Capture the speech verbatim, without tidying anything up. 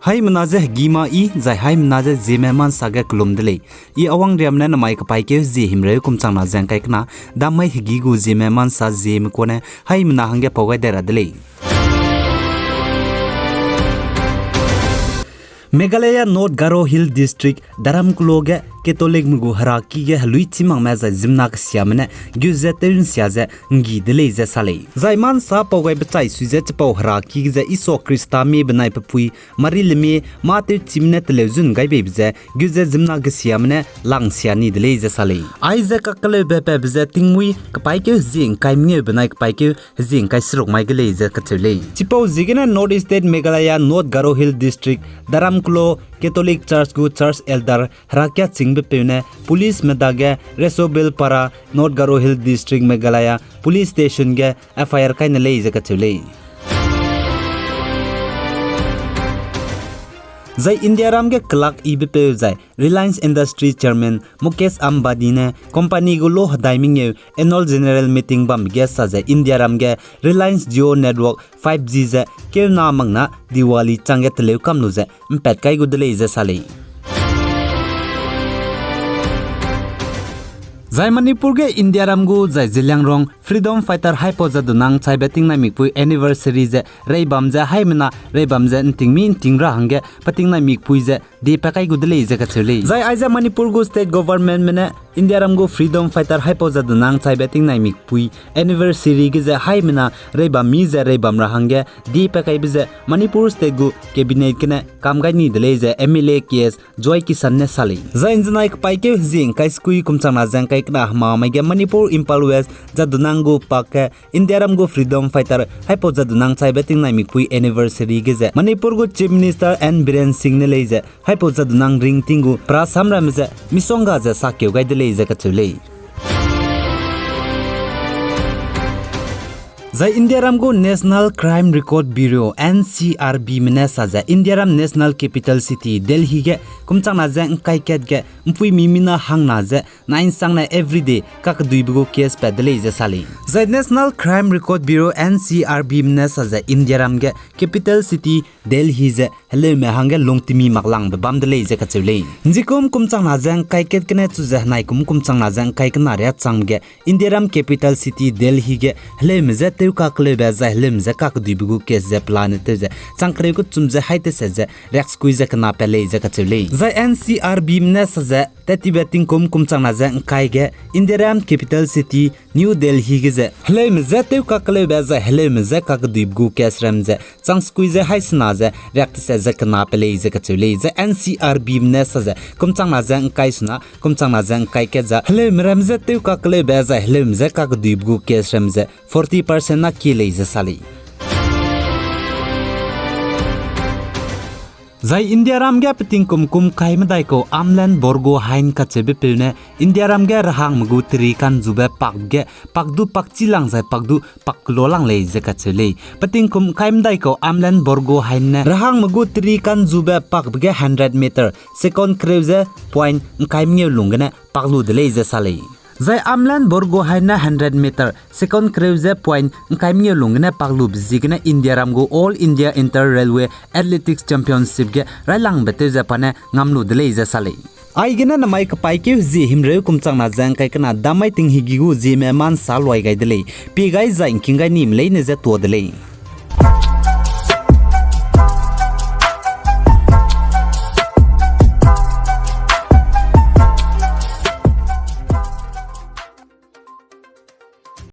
Haimena ze hegî ma i, zai haimena ze Zeme Mansa ge kelum de lei. I Awangriam ne namai kepaîkeu hezie himreu kum changna ze ngkai kena, damai hegî gu Zeme Mansa Zeme kune haimena hangge pau gai dai ra de lei. Meghalaya North Garo Hill District, Dharamkolo ge Catholicme gu heraki ge heluî chî makme zai ziemmena kesiame ne gu ze tew nsia ze nggi de lei ze sa lei. Zai Mansa pau gaibe chai sui ze chipau heraki ge ze Isua Khrista mie benai pe pui Mari le mie mâ tewchime ne teleu zun gai beibe ze gu ze ziemmena kesiame ne lang sia ni de lei ze sa lei. Aize kakeleube patbe ze tingmuî kepaîkeu hezie ngkai mengeu benai kepaîkeu hezie ngkai seruk mai ge lei ze kacheu lei. Chipau ziegene North East State Meghalaya North Garo Hill District, Dharamkolo Catholic Church gu church elder herakiachîngbe peu ne policeme dage Resobilpara, North Garo Hill District, Meghalaya Police Station ge F I R kai ne lei ze kacheu lei. Zai Indiaram ge kelak yibe peu zai Reliance Industry Chairman Mukesh Ambani ne company gu lo hedai mengeu annual general meeting bambe ge sa ze Indiaram ge Reliance Jio Network five G ze keuna makna Diwali changge teleu kam lu ze mpat kai gu de lei ze sa lei. Zai Manipur ge Indiaram gu zai Zeliangrong freedom fighter haipau Jadonang chaibe tingnai mikpui anniversary ze reibam ze haimena reibam ze ntingmi nting ra hangge petingnai mikpui ze die pa kai gu de lei ze kacheu lei. Zai aize Manipur gu state governmentme ne Indiaram gu freedom fighter haipau Jadonang chaibe tingnai mikpui anniversary ge ze haimena reibam mi ze reibam ra hangge die pa kaibe ze Manipur state gu cabinet gene kam gai ni de lei ze M L A K S Joy Kisan ne sa lei. Zai nzenai kepaîkeu hezie ngkai sekui kum changna ze ngkai kena hemamai ge Manipur Imphal West Jadonang gu park ge Indiaram gu freedom fighter haipau Jadonang chaibe tingnai mikpui anniversary ge ze Manipur gu Chief Minister N Biren Singh ne lei ze haipau Jadonang ringting gu perasamramme ze misongga ze sakeu gai de lei ze kacheu lei. Zai Indiaram gu National Crime Record Bureau, N C R Bme ne sa ze Indiaram National Capital City Delhi ge kum changna ze ngkai kat ge mpuimi mina hangna ze nai nsangne everyday kakeduibe gu case pat de lei ze sa lei. Zai National Crime Record Bureau, N C R Bme ne sa ze Indiaram ge capital city Delhi ze heleume hangge lungtimi maklangbe bam de lei ze kacheu lei. Nzikum kum changna ze ngkai kat gene chu ze henai kum kum changna ze ngkai kena riâ chang ge Indiaram capital city Delhi ge heleume je tew kakeleube zai heleume je kakeduibe gu case ze pelane tew ze chang kereu kechum ze haî teset ze riaksekui ze kena pat lei ze kacheu lei. Zai N C R Bme ne sa ze tattibe tingkum kum changna ze ngkai ge Indiaram capital city New Delhi ge ze heleume je tew kakeleube zai heleume je kakeduibe gu case ram ze chang sekui ze haî sena ze riak teset ze kena pat lei ze kacheu lei. Zai N C R Bme ne sa ze kum changna ze ngkai sena kum changna ze ngkai kat ze heleume ram je tew kakeleube zai heleume je kakeduibe gu case ram ze forty percent na kie lei ze sa lei. Zai Indiaram ge petingkum kum kai medai kau Amlan Borgohain kacheube peu ne Indiaram ge rehangme gu teri kanzube pakbe ge pakdu pakchilang zai pakdu paklo lang lei ze kacheu lei. Petingkum kai medai kau Amlan Borgohain ne rehangme gu teri kanzube pakbe ge hundred meter second kereu ze point ngkai mengeu lung gene paklu de lei ze sa lei. Zai Amlan Borgohain ne hundred meter second kereu ze point ngkai mengeu lung gene paklube ziegene Indiaram gu All India Inter Railway Athletics Championship ge railangbe tew ze pa ne ngam lu de lei ze sa lei. Aigene namai kepaîkeu hezie himreu kum changna ze ngkai kena damai tinghigi gu Zeme Mansa luai gai de lei. Pie gai zai ngking gai nime leine je tuâ de lei.